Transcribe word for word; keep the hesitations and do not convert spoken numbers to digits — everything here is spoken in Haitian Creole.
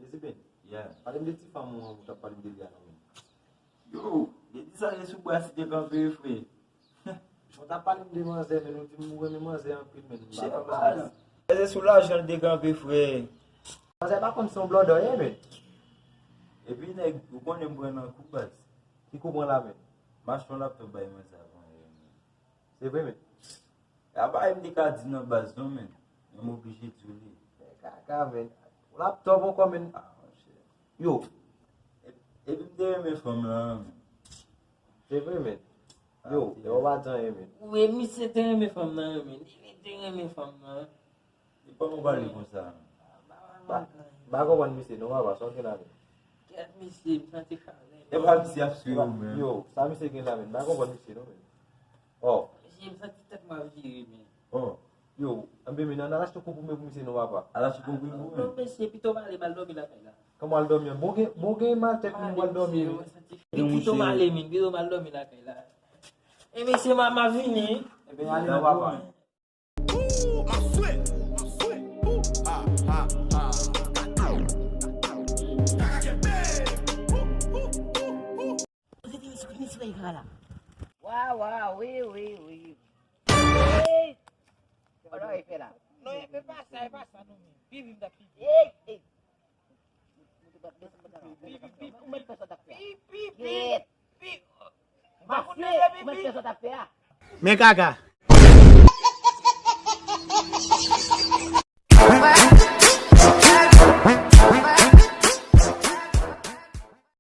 Ziben, pale m de ti fanm ou an, ou t ap pale m de li a non, men. Yo, depi sa se sou bwa si te kanpe, frè. Ou t ap pale m de manzè, men ou di m ou renmen manzè anpil, men. Chè baz. Se sou lajan l te kanpe, frè. Manzè pa konn se yon blòdò ye, men. Epi nèg, ou konnen m pran nan kou, baz. Ki kou pran la, men? M achte yon laptop bay manzè avan yè, men. Se vre, men. A pa m te ka di nan baz non, men. Men m oblije di w li. Men kaka, men. Laptop ankò, men. Ah, monchè. Yo. E- Epi m te renmen fanm lan, men. Se vre, men. Yo, yo pa di anyen, men. Wi, misye te renmen fanm nan, men. Li te renmen fanm nan. Li pa konn pale konsa. Ba, ba konprann misye non, papa, sa w gen la, men. Kèt misye, m santi chalè. E pa misye ap swiv ou menm. Yo, sa misye gen la, men. Ba konprann misye non, men. Oh. Mesye, m santi tèt mwen ap vire, men. Oh. Yo, anben, men, nan al achte konprime pou misye non, papa. Al achte konprime pou mwen. Non, mesye, pito m ale m al dòmi lakay la. Kòman al dòmi an? Bon gen, bon gen mal tèt moun, w al dòmi, men. Pito m ale, men, pito m al dòmi lakay la. E mesye, m a, m a vini. Ebyen, ale non, papa. Ooh, my sweat, my sweat. Ooh, ah, ah, ah. Ooh, ah, ah, ah. Wa, wa, wi, wi, wi. Ey! Kòman e fè la? Non, e pa sa, e pa sa, non, men. Pipi, m t ap pipi. Ey, ey. Pipi, pipi, pipi, pipi. Masye, ou mèt fè sa w t ap fè a. Men kaka,